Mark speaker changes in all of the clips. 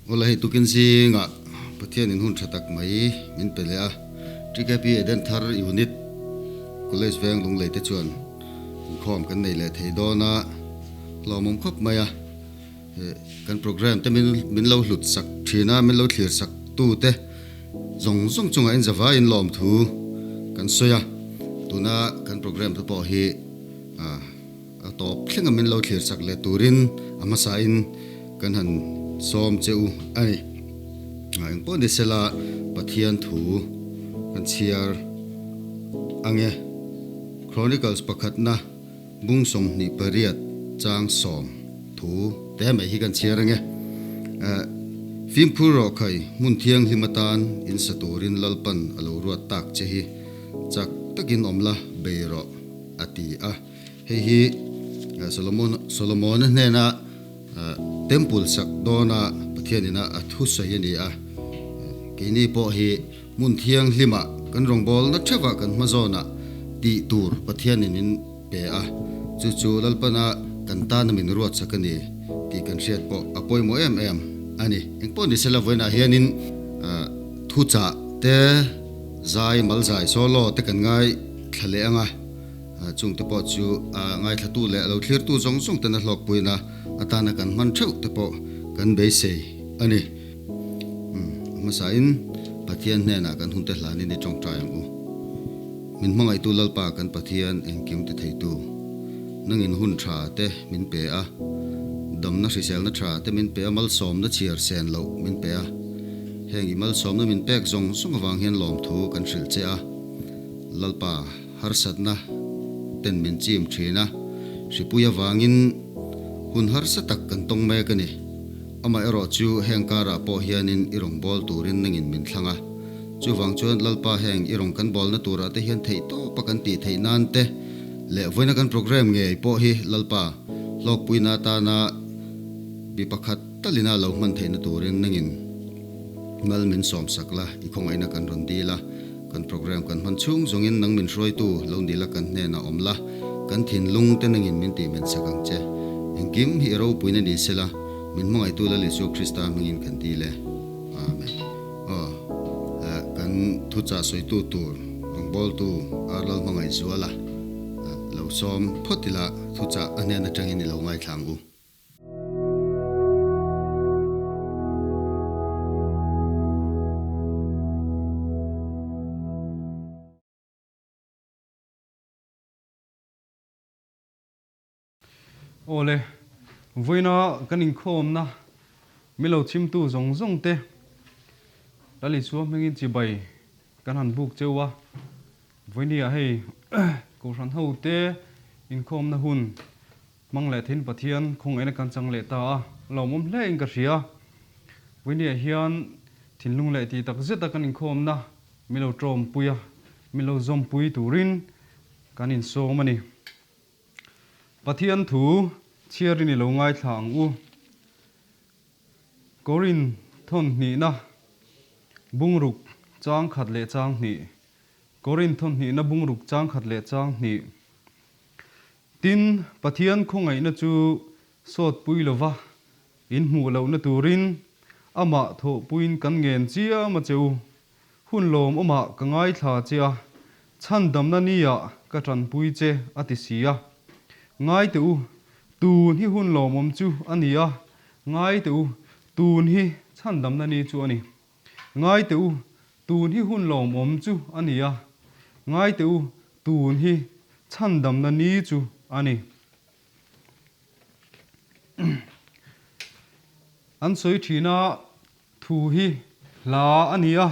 Speaker 1: Awle hei tukin zingah Pathianin hun tha tak mai min pe leh a, TKP Eden Thar Unit College veng Lunglei te chuan inkhawm kan nei leh thei dawn a, hlawmawm khawp mai a. Kan program te min lo hlut sak thin a, min lo thlir sak tu te zawng zawng chungah in zavai in lawmthu kan sawi a, tuna kan program te pawh hi a tawp thleng a min lo thlir sak leh turin a hmasa in kan han sawm che u a ni. Engpawh ni sela Pathian thu kan chhiar ange. Chronicles pakhatna. Bung 28 chang sawm thu te mai hi kan chhiar ange. Fimkhur rawh khai, hmun thianghlim atan in sa turin Lalpan a lo ruat tak che hi chak takin awm la bei rawh a ti a. Hei hi Solomon Solomona hnena Temple sak dawna Pathianina a thusawi a ni a. Keini pawh hi Hmun thianghlimah kan rawngbawlna theuhah kan hma zawnah tih tur Pathianin min pe a, chu chu Lalpana kan tana min ruatsak a ni tih kan hriat pawh a pawimawh em em a ni. Engpawh ni sela vawiinah hianin thuchah te, zai, malzai, solo te kan ngaithla leh ang a, chungte pawh chu ngaithlatu leh lo thlirtu zawng zawng ten a hlawkpuina atana kan hman theuh te pawh kan beisei a ni. A hmasain Pathian hnenah kan hunte hlanin i tawngtai ang u. Min hmangaihtu Lalpa kan Pathian engkim ti theitu, nangin hun tha te min pe a, damna hriselna tha te min pe a, malsawmna chhiar sen loh min pe a. Heng i malsawmna min pek zawng zawng avang hian lawmthu kan hrilh che a. Lalpa harsatna ten min chim thin a, hripui avangin hun harsa tak kan tawng mek a ni. Amaherawh chu heng karah pawh hianin i rawn bawl turin nangin min thlang a. Chuvang chuan Lalpa heng i rawn kan bawlna turah te hian theih tawpa kan tih theih nan te leh vawiina kan program ngei pawh hi Lalpa hlawkpuina atana mi pakhat talina lo hman theihna turin nangin mal min sawmsak la, i khawngaihna kan rawn dil a. Kan program kan hman chhung zawngin nang min hruaitu lo ni la kan hnenah awm la, kan thinlung te nangin min tih men sak ang che. Engkim hi i ropuina ni sela, min hmangaihtu Lal Isua Krista hmingin kan dil e. Amen. Aw, kan thuchah sawitu tur rawngbawltu Ar Lalhmangaihzuala lo sawm phawt ila thuchah a hnen atangin i lo ngaithla ang u.
Speaker 2: Awle, vawiina kan inkhawmna milo chhimtu zawng zawng te Lal Isua hmingin chibai kan han buk cheu a, vawinia hei Kohhran ho te inkhawmna hun Hmang leh thin Pathian khawngaihna kan chang leh ta a, lawmawm hle in ka hria. Vawinia hian thinlung leh tih tak zeta kan inkhawmna min lo tawmpui a, min lo zawmpui turin kan insawm a ni. Pathian thu chhiarin i lo ngaithla ang u. Korin thawn hnihna bungruk chang khat leh chang hnih. Korin thawn hnihna bungruk chang khat leh chang hnih. Tin, Pathian khawngaihna chu sawtpui lova in hmuh lohna turin amah thawhpuiin kan ngen chiam a che u. Hun lawmawmah ka ngaithla che a, chhandamna niah ka tanpui che a ti si a. Ngai teh u, tun hi hun lawmawm chu a ni a, ngai teh u, tun hi chhandamna ni chu a ni. Ngai teh u, tun hi hun lawmawm chu a ni a, ngai teh u, tun hi chhandamna ni chu a ni. An sawi thin a, thu hi hla a ni a,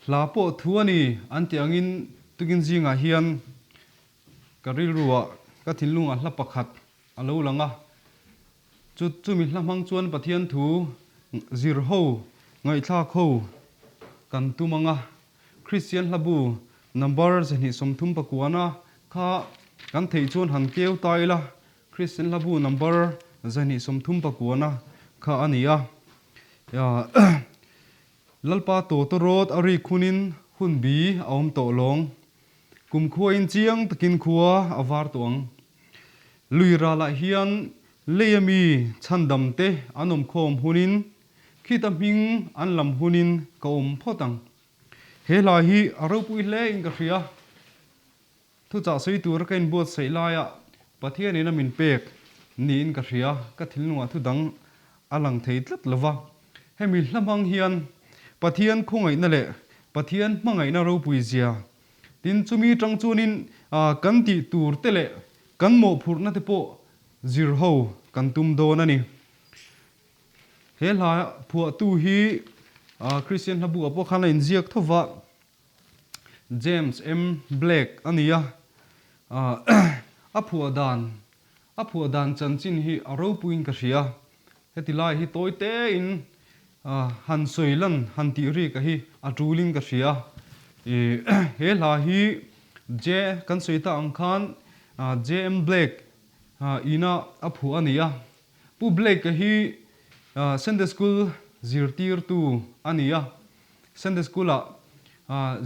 Speaker 2: hla pawh thu a ni an tih angin tukin zingah hian ka rilruah ka thinlungah hla pakhat a lo lang a. Chu chumi hla hmang chuan Pathian thu zir ho, ngaihthlak ho kan tum ang a. Kristian hlabu number 239 kha kan theih chuan han keu ta ila, Kristian hlabu number 239 kha a ni a. Lalpa tawtawrawt a rik hunin hun bi a awm tawh lawng. Kum khuain chiang takin khua a var tawh ang. Lui ralah hian lei ami chhandam te an awm khawm hunin Khita hming an lam hunin ka awm phawt ang. He hla hi a ropui hle in ka hria. Thuchah sawi tura ka inbuatsaih laia Pathianin a min pek niin ka hria, ka thilnungah thu dang a lang thei tlat lo va. Hemi hla hmang hian Pathian khawngaihna leh Pathian hmangaihna ropui zia tin chumi tang chuanin kan tih tur te leh kan mawhphurhna te pawh zir ho kan tum dawn a ni. He hla phuahtu hi Kristian hla bukah pawh khan a inziak tho va. James M. Blake a ni a, a phuah dan a phuah dan chanchin hi a ropuiin ka hria. Heti lai hi tawi tein han sawi lan han tih rik a hi a tulin ka hria. He hla hi J kan sawi ta ang khan JM Blake ina a phuah a ni a. Pu Blake-a hi Sunday School zirtirtu a ni a. Sunday School-ah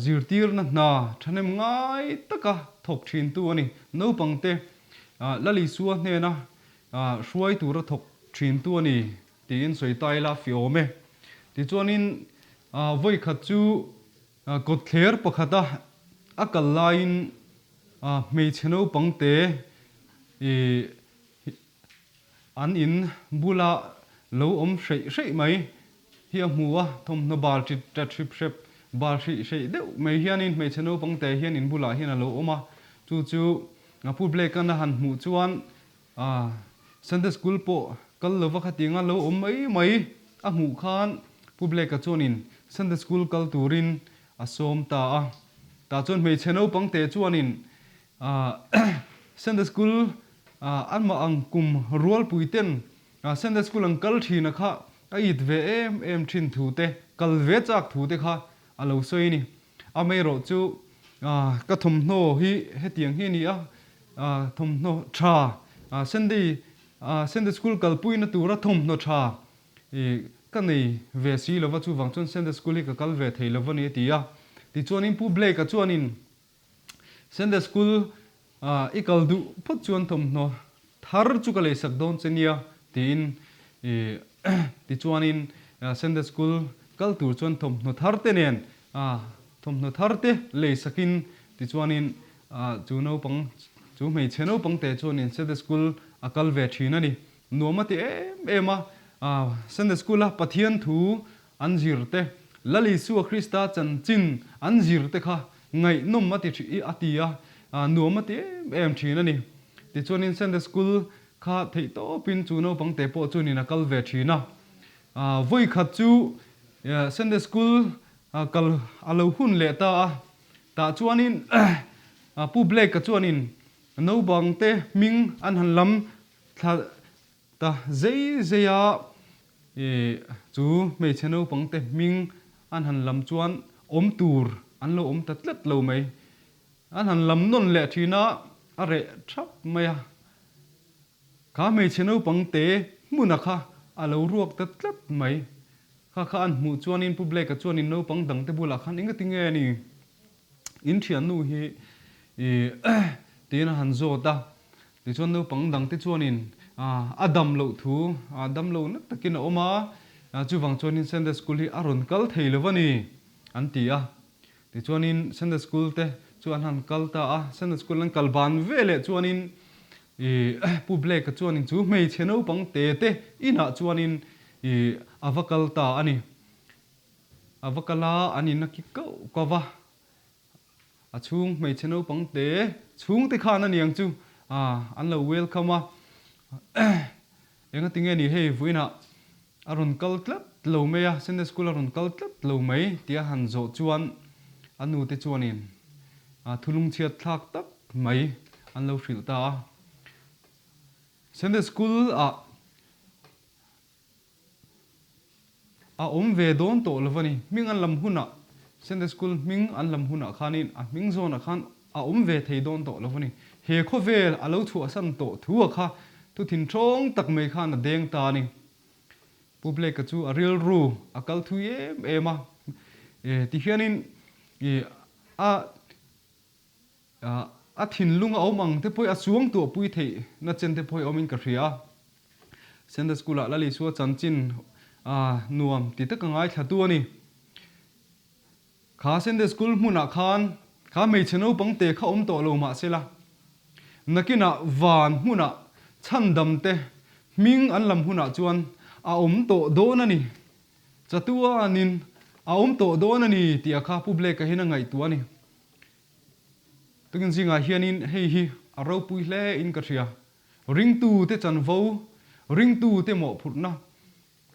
Speaker 2: zirtirna hna thahnem ngai taka thawk thintu a ni. Naupangte Lal Isua hnena hruai tura thawk thintu a ni tiin sawi ta ila fi awm e. Tichuanin vawi khat chu kawtthler pakhata a kal laiin hmeichhe naupangte An in bula lo awm hreih hreih mai hi a hmu a, thawmhnaw bal ṭit ṭat hrip hrep, bal hrih hreih deuh mai hianin hmeichhe naupang te hian in bulah hian a lo awm a. Chu chu Pu Blake-a'n a han hmuh chuan Sunday School pawh kal lova khatianga lo awm mai mai a hmuh khan Pu Blake-a chuanin Sunday School kal turin a sawm ta a. Tah chuan hmeichhe naupang te chuanin Sunday School anmah ang kum rualpui ten Sunday School an kal thin a kha a it ve em em thin thu te, kal ve chak thu te kha a lo sawi a ni. Amaherawh chu ka thawmhnaw hi hetiang hi a ni a, thawmhnaw tha Sunday Sunday School kalpuina tura thawmhnaw tha ka nei ve si lova chuvang chuan Sunday School hi ka kal ve thei lova ni a ti a. Tichuanin Pu Blake-a chuanin Sunday school i kal duh phawt chuan thawmhnaw thar chu ka leisak dawn che nia tiin tichuanin Sunday school kal tur chuan thawmhnaw thar te nen thawmhnaw thar te leisakin tichuanin chu naupang chu hmeichhe naupang te chuanin Sunday school a kal ve thin a ni. Nuam a ti em em a, Sunday school a Pathian thu an zir te, Lal Isua Krista chanchin an zir te kha ngaihnawm a ti a ti a, nuam a ti em em thin a ni. Tichuanin Sunday School kha theihtawpin chu naupang te pawh chuanin a kal ve thin a. Vawi khat chu Sunday School kal a lo hun leh ta a, tah chuanin Pu Blake-a chuanin naupang te hming an han lam thla Ta zei zei a, i chu hmeichhe naupang te hming an han lam chuan awm tur an lo awm ta tlat lo mai. An han lam nawn leh thin a, a reh thap mai a. Kha hmeichhe naupang te hmuna kha a lo ruak ta tlat mai. Kha kha an hmuh chuanin Pu Blake-a chuanin naupang dangte bulah khan engati nge a ni? In thiannu hi i tiin a han zawt a, tichuan naupang dangte chuanin a dam loh thu, dam lo na takin a awm a, chuvang chuanin Sunday School hi a rawn kal thei lo a ni an ti a. Tichuanin Sunday School te chu an han kal ta a, Sunday School an kal ban veleh chuanin i Pu Blake-a chuanin chu hmeichhe naupang te te inah chuanin i a va kal ta a ni. A va kal a, an in a ki kauh kauh va. A chhung hmeichhe naupang te chhungte khan a niang chu an lo welcome a. Engati nge ni hei vawiinah a rawn kal tlat lo mai a, Sunday school a rawn kal tlat lo mai tia han zawh chuan a nute chuanin thulungchhiat thlak tak mai an lo hrilh ta a. Sunday school ah A awm ve dawn tawh lo a ni. Hming an lam hunah, Sunday School hming an lam hunah khanin a hming zawnah khan a awm ve thei dawn tawh lo a ni. He khawvel a lo chhuahsan tawh thu a kha thu thinthawng tak mai khan a deng ta a ni. Pu Blake-a chu a rilru a kal thui em em a. Tihianin a A thinlung a awm ang te pawh hi a chuang tuahpui theih na chen te pawh hi awmin ka hria. Sunday School ah Lal Isua chanchin Nuam ti taka ngaithlatu a ni. Kha Sunday School hmunah khan kha hmeichhe naupang te kha awm tawh lo mah sela, nakinah van hmunah chhandam te hming an lam hunah chuan a awm tawh dawn a ni. Chatuanin a awm tawh dawn a ni tih a kha Pu Blake-a hian a ngaihtuah a ni. Tukin zingah hianin hei hi a ropui hle in ka hria. Ringtute chanvo, ringtute mawhphurhna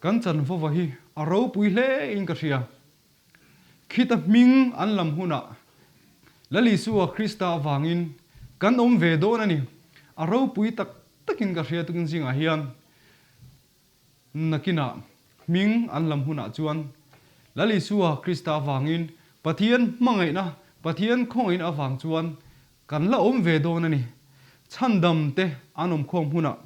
Speaker 2: Kan chanvova hi a ropui hle in ka hria. Khita hming an lam hunah Lal Isua Krista avangin kan awm ve dawn a ni. A ropui tak takin ka hria tukin zingah hian nakinah hming an lam hunah chuan Lal Isua Krista avangin Pathian hmangaihna, Pathian khawngaihna avang chuan kan la awm ve dawn a ni. Chhandam te an awmkhawm hunah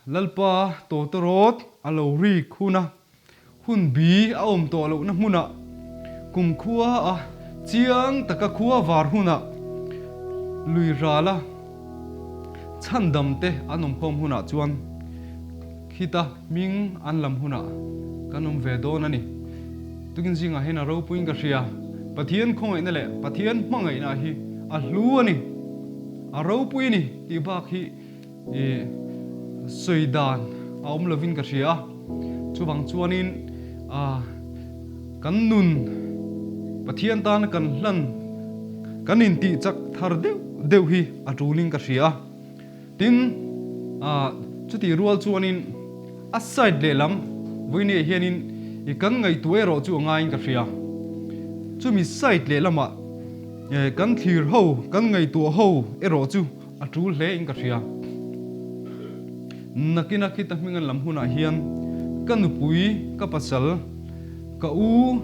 Speaker 2: Lalpa tawtawrawt a lo rik hun a, hun bi a awm tawh lohna hmunah kumkhua a chiang taka khua var hunah lui rala chhandam te an awmkhawm hunah chuan khita hming an lam hunah kan awm ve dawn a ni. Tukin zingah hian a ropuiin ka hria, Pathian khawngaihna leh Pathian hmangaihna hi a hlu a ni, a ropui a ni tih bak hi i sawi dan a awm lovin ka hria a, chuvang chuanin kan nun Pathian tana kan hlan kan intih chak thar deuh deuh hi a tulin ka hria a, tin chutih rual chuanin a side lehlam vawinia hianin i kan ngaihtuah erawh chu a ngaiin ka hria, chumi side lehlamah kan thlir ho kan ngaihtuah ho erawh chu A tul hle in ka hria. Nakina khita hming an lam hunah hian ka nupui, ka pasal, ka u,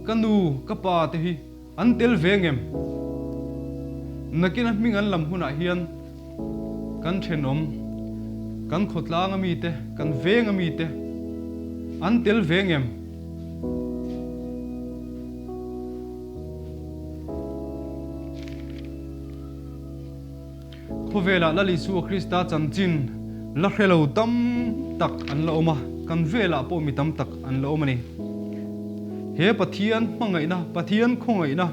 Speaker 2: ka nu, ka pa te hi an tel ve ngem? Nakina hming an lam hunah hian kan thenawm, kan khawtlang a mite, kan veng a mite an tel ve ngem? Khawvelah Lal Isua Krista chanchin la hre lo tam tak an la awm a, kan velah pawh mi tam tak an la awm a ni. He Pathian hmangaihna, Pathian khawngaihna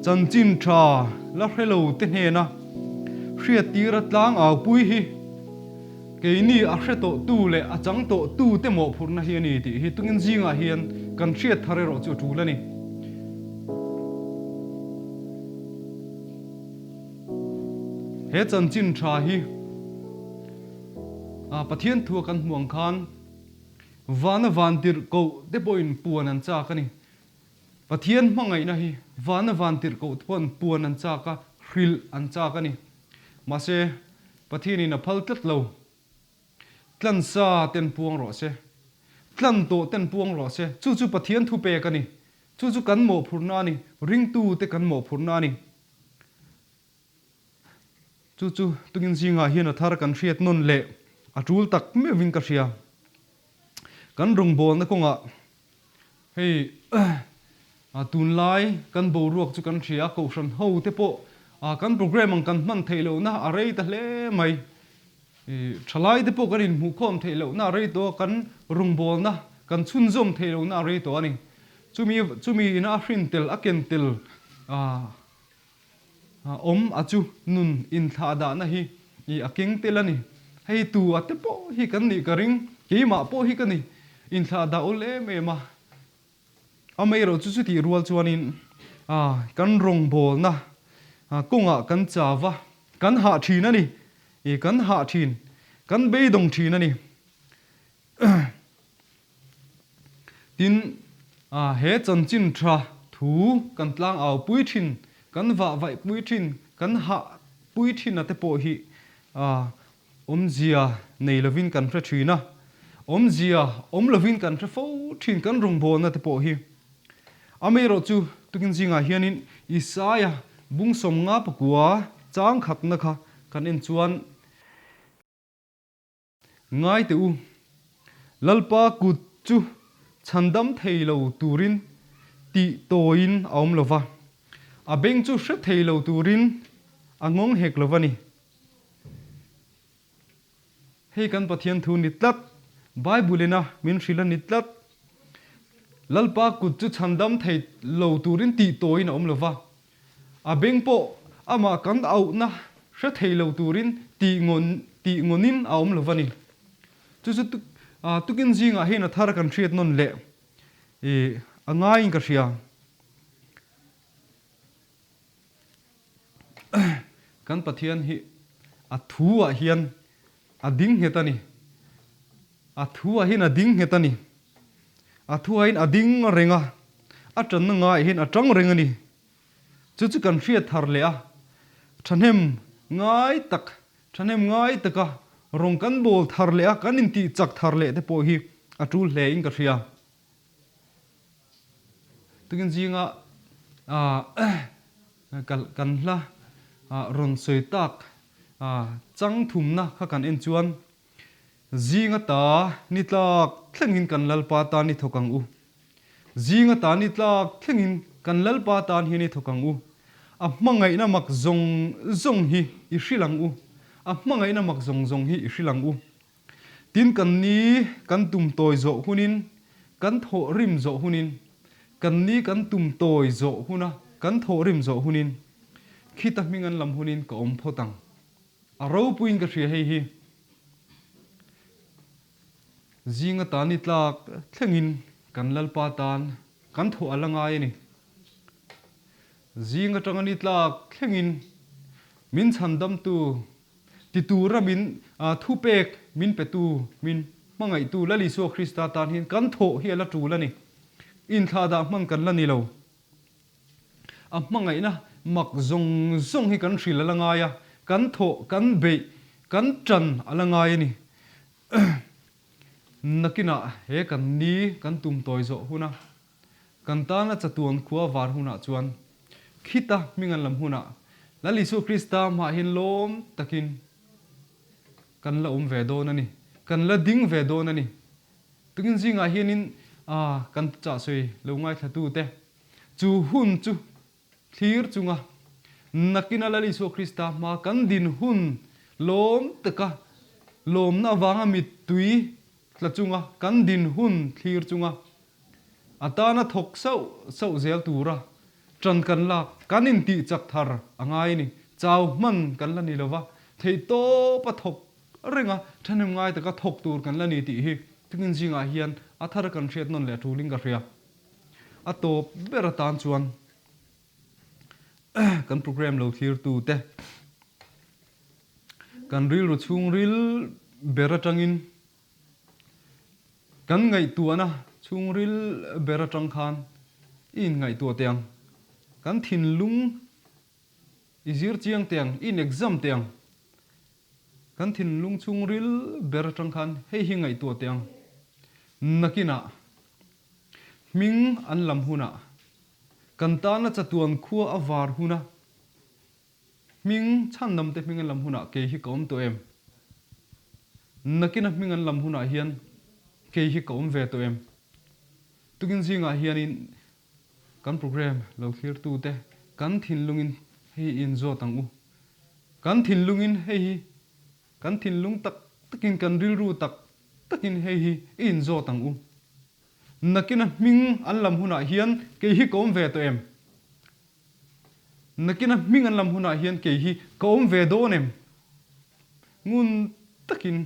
Speaker 2: chanchin tha la hre lo te hnena hriattira tlang aupui hi keini a hre tawhtu leh a chang tawhtu te mawhphurhna hi a ni tih hi tungin zingah hian kan hriat thar erawh chu a tul a ni. He chanchin tha hi Pathian thua kan hmuh ang khan vana vantirhkoh te pawhin puan an chak a ni. Pathian hmangaihna hi vana vantirhkoh te pawhin puan an chak a, hrilh an chak a ni. Mahse, Pathianin a phal tlat lo. Tlan sa ten puang rawh se. Tlan tawh ten puang rawh se. Chu chu Pathian thupek a ni. Chu chu kan mawhphurhna a ni. Ringtute kan mawhphurhna a ni. Chu chu tungin zingah hian a thar kan hriat nawn leh a tul tak meuhvin ka hria. Kan rawngbawlna kawngah hei tunlai kan boruak chu kan hria a, kohhran ho te pawh kan programme ang kan hman theih lohna a rei ta hle mai. Thalai te pawh kan inhmuhkhawm theih lohna a rei tawh a, kan rawngbawlna kan chhunzawm theih lohna a rei tawh a ni. Chumi chumi ina a hrin tel a ken tel awm a chu nun inthlah dahna hi i a keng tel a ni. Hei tu a te pawh hi kan nih ka ring, keimah pawh hi ka ni inthlah dah awl em em a. Amaherawh chu chutih rual chuanin kan rawngbawlna kawngah kan chau va, kan hah thin a ni, i kan hah thin, kan beidawng thin a ni. Tin, he chanchin tha thu kan tlang au pui thin, kan vah vaih pui thin, kan hah pui thin a te pawh hi awmzia nei lovin kan hre thin a, awmzia awm lovin kan hre fo thin kan rawngbawlna te pawh hi. Amaherawh chu tukin zingah hianin Isaia bung 50 pakua chang khatna kha kan en chuan, Ngai teh u, Lalpa kut chu chhandam thei lo turin tih tawiin a awm lo va, a beng chu hre thei lo turin a nghawng hek lo va ni. Hei kan Pathian thu ni tlat. Bible ina min hrilh a ni tlat. Lalpa kut chu chhandam thei lo turin tih tawiin a awm lo va, a beng pawh amah kan auhna hre thei lo turin tih ngawn tih ngawnin a awm lo va ni. Chu chu tukin zingah hian a thar kan hriat nawn leh a ngaiin ka hria. Kan Pathian hi a thu ah hian a ding nghet a ni. A thu ah hian a ding nghet a ni. A thu ah hian a ding reng a, a tanna ngaiah hian a tang reng a ni. Chu chu kan hriat thar leh a, thahnem ngai tak, thahnem ngai taka rawng kan bawl thar leh a, kan intih chak thar leh te pawh hi a tul hle in ka hria. Tukin zinga kan hla rawn sawi tak chang thumna kha kan en chuan zinga ta ni tlak thlengin kan Lalpa tan i thawk ang u. Zinga ta ni tlak thlengin kan Lalpa tan hian i thawk ang u. A hmangaihna mak zawng zawng hi i hrilh ang u. A hmangaihna mak zawng zawng hi i hrilh ang u. Tin kan ni kan tum tawi zawh hunin, kan thawh rim zawh hunin, kan ni kan tum tawi zawh huna kan thawh rim zawh hunin, khita hming an lam hunin ka awm phawt ang. A ropuiin ka hria hei hi. Zing atan i tlak thlengin kan Lalpa tan kan thawh a la ngai a ni. Zing atanga ni tlak thlengin min chhandamtu Ti tura min thupek min petu, min hmangaihtu Lal Isua Krista tan hian kan thawh hi a la tul a ni. Inthlahdah hman kan la ni lo. A hmangaihna mak zawng zawng hi kan hrilh a la ngai a, kan thawh, kan beih, kan tan a la ngai a ni. Nakinah he kan ni kan tum tawi zawh huna Kan tana chatuan khua var hunah chuan khita hming an lam hunah Lal Isua Krista hmah hian lawm takin kan la awm ve dawn a ni, kan la ding ve dawn a ni. Tukin zingah hianin kan chahsawi lo ngaithlatute chu hun chu thlir chunga nakina Lal Isua Krista hma kan din hun lawm taka lawmna avanga mittui tla chunga kan din hun thlir chunga A tana thawk sauh sauh zel tura ṭan kan lak, kan intih chak thar a ngai a ni. Chau hman kan la ni lova, theihtawp a thawk reng a, ṭhahnem ngai taka thawk tur kan la ni tih hi tukin zingah hian a thar kan hriat nawn leh ṭulin ka hria. A tawp ber atan chuan kan programme lo thlirtute kan rilru chhungril ber aṭangin Kan ngaihtuahna chhungril ber atang khan i inngaihtuah teh ang, kan thinlung i zir chiang teh ang, i in exam teh ang. Kan thinlung chhungril ber atang khan hei hi ngaihtuah teh ang. Nakinah hming an lam hunah, kan tana chatuan khua a var huna Hming chhandamte hming an lam hunah kei hi ka awm tawh em? Nakina hming an lam hunah hian kei hi ka awm ve tawh em? Tukin zingah hianin kan program lo thlirtute kan thinlungin hei hi inzawt ang u. Kan thinlungin hei hi kan thinlung tak takin kan rilru tak takin hei hi i inzawt ang u. Nakina hming an lam hunah hian kei hi ka awm ve tawh em? Nakina hming an lam hunah hian kei hi ka awm ve dawn em? Ngun takin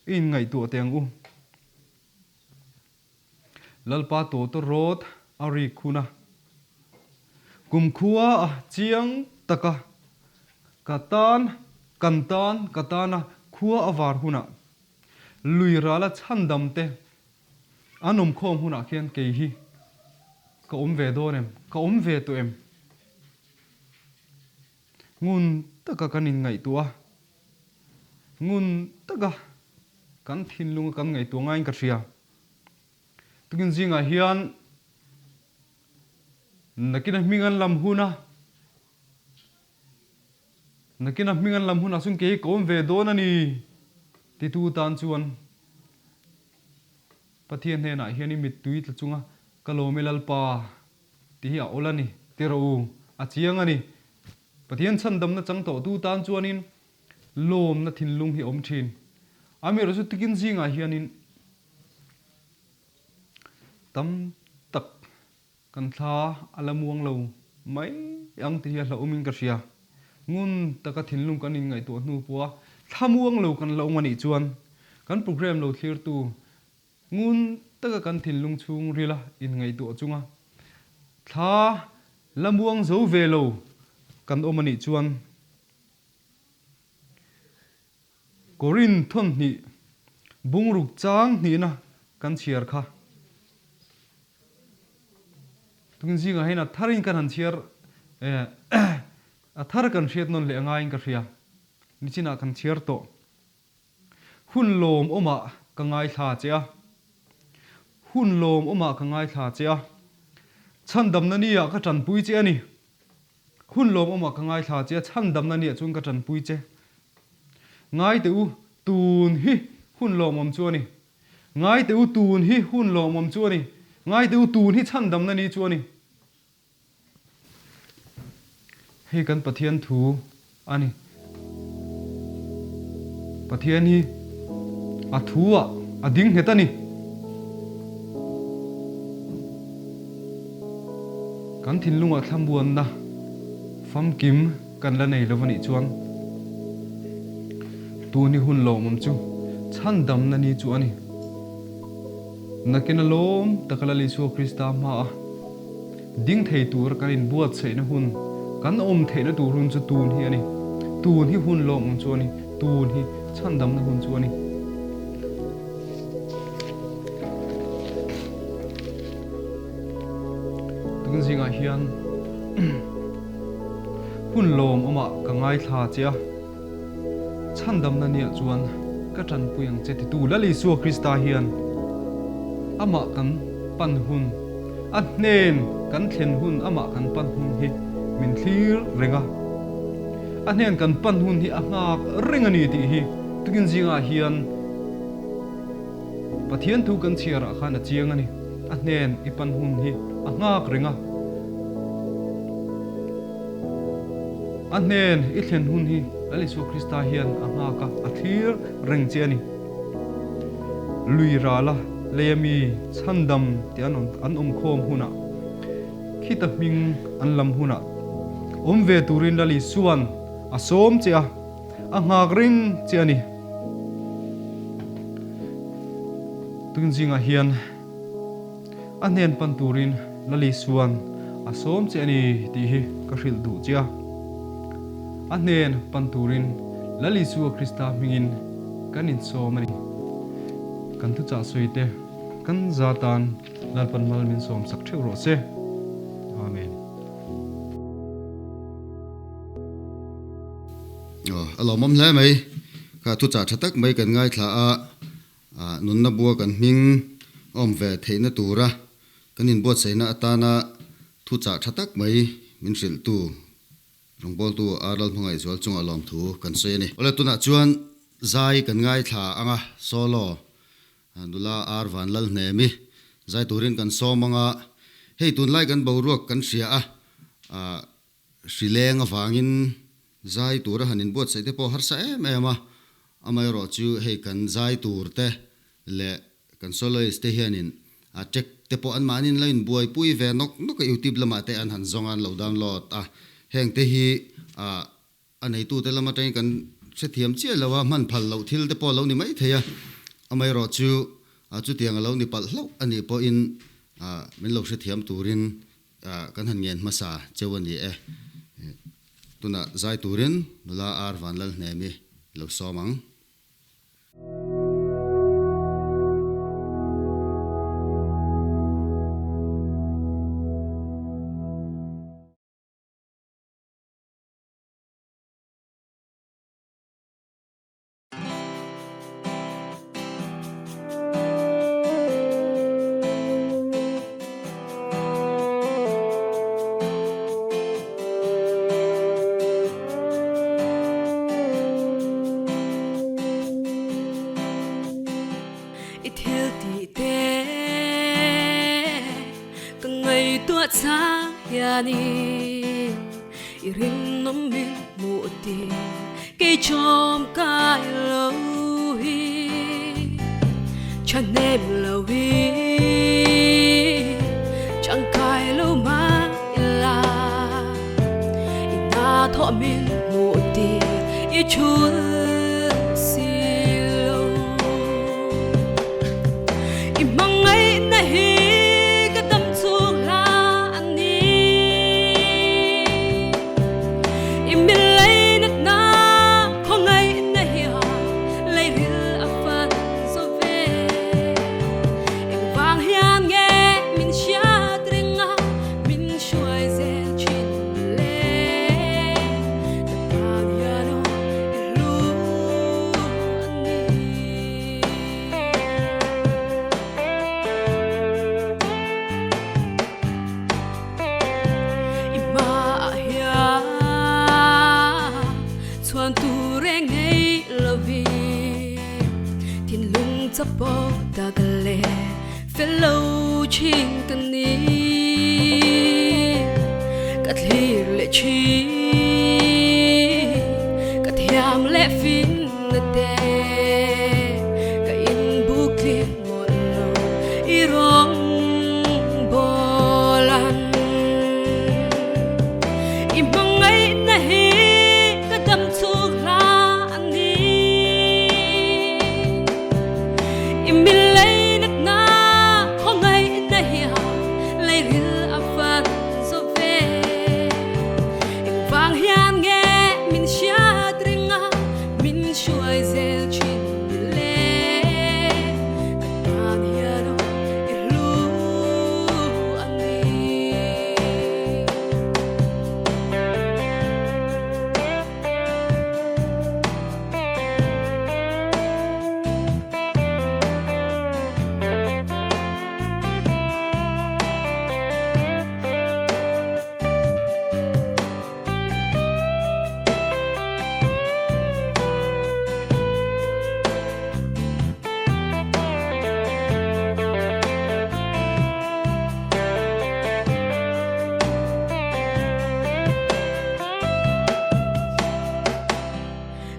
Speaker 2: i inngaihtuah teh ang u. Lalpa tawtawrawt a rik hun a, kumkhua a chiang taka ka tan, kan tan, ka tana khua a var hunah lui rala chhandam te An awmkhawm hunah khian kei hi ka awm ve dawn em? Ka awm ve tawh em? Ngun taka kan inngaihtuah a, ngun taka kan thinlunga kan ngaihtuah ngaiin ka hria. Tukin zingah hian nakina hming an lam hun a, Nakina hming an lam hunah chuan kei ka awm ve dawn a ni titu tan chuan Pathian hnenah hian i mittui tla chunga ka lawm e Lalpa tih hi a awl a ni ti rawh u, a chiang a ni. Pathian chhandamna chang tawhtu tan chuanin lawmna thinlung hi a awm thin. Amaherawhchu tikin zingah hianin. tam tak kan thla a la muang lo mai ang tih hi a hlauhawmin ka hria. Ngun taka thinlung kan inngaihtuah hnu pawha thla muang lo kan la awm a nih chuan kan program lo thlirtu ngun taka kan thinlung chhungrila inngaihtuah chunga thla la muang zo ve lo kan awm a nih chuan Korin thawnhnih bungruk chang hnihna kan chhiar kha. Tun zingah hian a tharin kan han chhiar a thar kan hriat nawn leh angaiin ka hria. Nichinah kan chhiar tawh. Hun lawm awmah ka ngaithla che a. Hun lawm awmah ka ngaithla che a. Chhandamna nia ka tanpui che a ni. Hun lawmawmah ka ngaithla che a, chhandamna nia chuan ka tanpui che. Ngai teh u, tun hi hun lawmawm chu a ni. Ngai teh u, tun hi hun lawmawm chu a ni. Ngai teh u, tun hi chhandamna ni chu a ni. Hei kan Pathian thu a ni. Pathian hi a thu ah a ding nghet a ni. Kan thinlungah thlamuanna famkim kan la nei lo a nih chuan tun hi hun lawmawm chu chhandamna ni chu a ni. Nakin a lawm taka Lal Isua Krista hmaah Ding thei tur kan inbuatsaihna hun, kan awm theihna tur hun chu tun hi a ni. Tun hi hun lawmawm chu a ni. Tun hi chhandamna hun chu a ni. Tun zingah hian hun lawmawmah ka ngaithla che a. Chhandamna niah chuan ka tanpui ang che titu Lal Isua Krista hian amah kan pan hun, a hnen kan thlen hun amah kan pan hun hi min thlir reng a. A hnen kan pan hun hi a nghak reng a ni tih hi tukin zingah hian Pathian thu kan chhiarah khan a chiang a ni. A hnen i pan hun hi a nghak reng a. A hnen i thlen hun hi Lal Isua Krista hian a nghak a, a thlir reng che a ni. Lui rala leia mi chhandam tih an an awm khawm hunah, khita hming an lam hunah awm ve turin Lal Isua'n a sawm che a, a nghak reng che a ni. Tun zingah hian. A hnen pan turin Lali Suan a sawm che a ni tih hi ka hrilh duh che a. A hnen pan turin Lali Sua Krista hmingin kan insawm a ni. Kan thuchah sawi te kan za tan Lalpan mal min sawm sak theuh rawh se. Amen.
Speaker 1: Aw, a lawmawm hle mai. Kha thuchah tha tak mai kan ngaithla a. Nunna bua kan hming awm ve theihna tura kan inbuatsaihna atana thuchah tha tak mai min hrilhtu rawngbawltu Ar Lalhmangaihzual chungah lawmthu kan sawi a ni. Awle tunah chuan zai kan ngaithla ang a, solo nula Ar Vanlalhnemi zai turin kan sawm ang a, hei tunlai kan boruak kan hria a, Hri leng avangin zai tura han inbuatsaih te pawh harsa em em a, amaherawh chu hei kan zai tur te leh kan soloist te hianin a track te pawh anmahni an lo inbuaipui ve nawk nawk a, youtube lamah te an han zawng a, an lo download a, heng te hi a neitute lam atangin kan hrethiam chiah lo a, hman phal loh thil te pawh a lo ni maithei a, amaherawh chu chutiang a lo ni palh hlauh a nih pawhin min lo hrethiam turin Kan han ngen hmasa cheu a ni e. Tunah zai turin nula Ar Vanlalhnemi lo sawm ang.
Speaker 3: I thil tih te ka ngaihtuah chang hianin I rinawm min hmuh tih kei chawm kai lo hi Thahnem lo in. pawh min hmuh tih i thul si lo. I hmangaihna hi ka dam chhung hla a ni. I milainatna khawngaihna hian leiril a fan zo ve. Engvang hian nge min hriat reng a, min hruai zel thin le? Ka tan hian aw i hlu a ni. I hmaah hian chhuan tur reng nei lovin thinlung chapo tak leh fel lo thin ka ni. Ka thlir leh thin, ka thiam leh fin na te, ka inbuk tling mawlh lo i rawng bawl an. I hmangaihna hi ka dam chhung hla a ni. I mileihnatna khawngaihna hian leiril a fan zo ve. Engvang hian nge min hriat reng a, min hruai zel thin ni le? Ka tan hian aw i hlu a ni.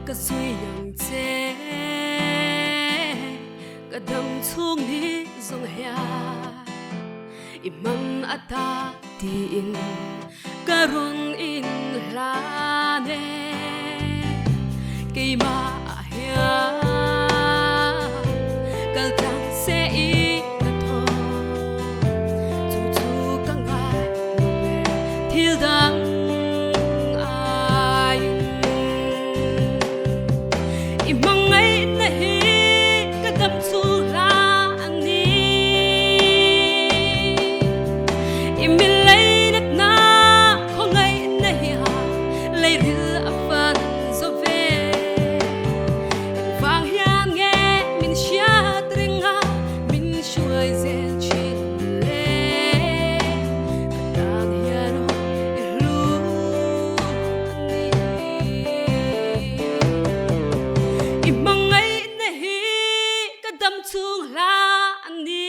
Speaker 3: Ka zui ang che, ka dam chhung ni zawng hian i hman ata tiin ka rawn inhlan e. Keimah hian kal tlang se i ka thaw, chu chu ka ngai lo ber thil dang aiin. I hmangaihna hi ka dam chhung hla a ni. I mileihnatna khawngaihna hian leiril a fan zo ve. Engvang hian nge min hriat reng a, min hruai zel thin le? Ka tan hian aw i hlu a ni. I hmangaihna hi ka dam chhung hla a ni.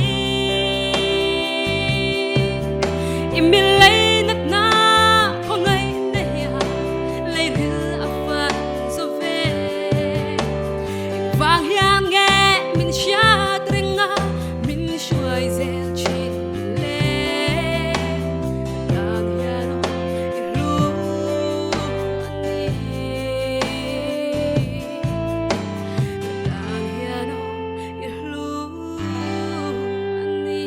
Speaker 3: I mileihnatna khawngaihna hian leiril a fan zo ve. Engvang hian nge min hriat reng a, min hruai zel thin le? Ka tan hian aw i hlu a ni. Ka tan hian aw i hlu a ni.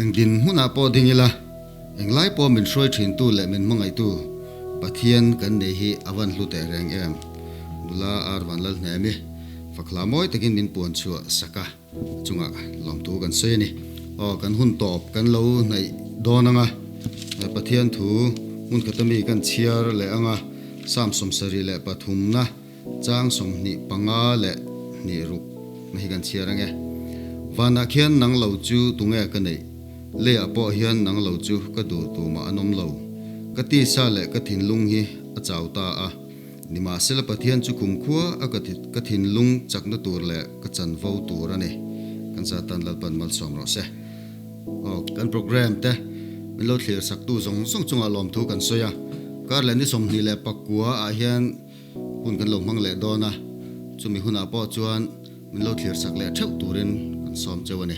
Speaker 1: Eng dinhmunah pawh ding ila, englai pawh min hruai thintu leh min hmangaihtu Pathian kan nei hi a van hlu teh reng em? Nula Ar Vanlalhnemi fakhla mawi takin min puan chhuah sak a. A chungah lawmthu kan sawi a ni. Aw, kan hun tawp kan lo hnaih dawn anga, Pathian thu hmun khata mi kan chhiar leh anga, Psalm 73 na chang 25 leh hnih ruk na hi kan chhiar ange. Vanah khian nang lo chu tunge ka neih? Leiah pawh hian nang lo chu ka duh tumah an awm lo. Ka tisa leh ka thinlung hi a chau ta a. Nimahsela Pathian chu kumkhua a ka thinlung chakna tur leh ka chanvo tur a ni. Kan Satan Lalpan malsawm rawh se. Aw, kan program te min lo thlir saktu zawng zawng chungah lawmthu kan sawi a. Kar leh ni 29 ah hian hun kan lo hmang leh dawn a, chumi hunah pawh chuan min lo thlir sak leh theuh turin kan sawm cheu a ni.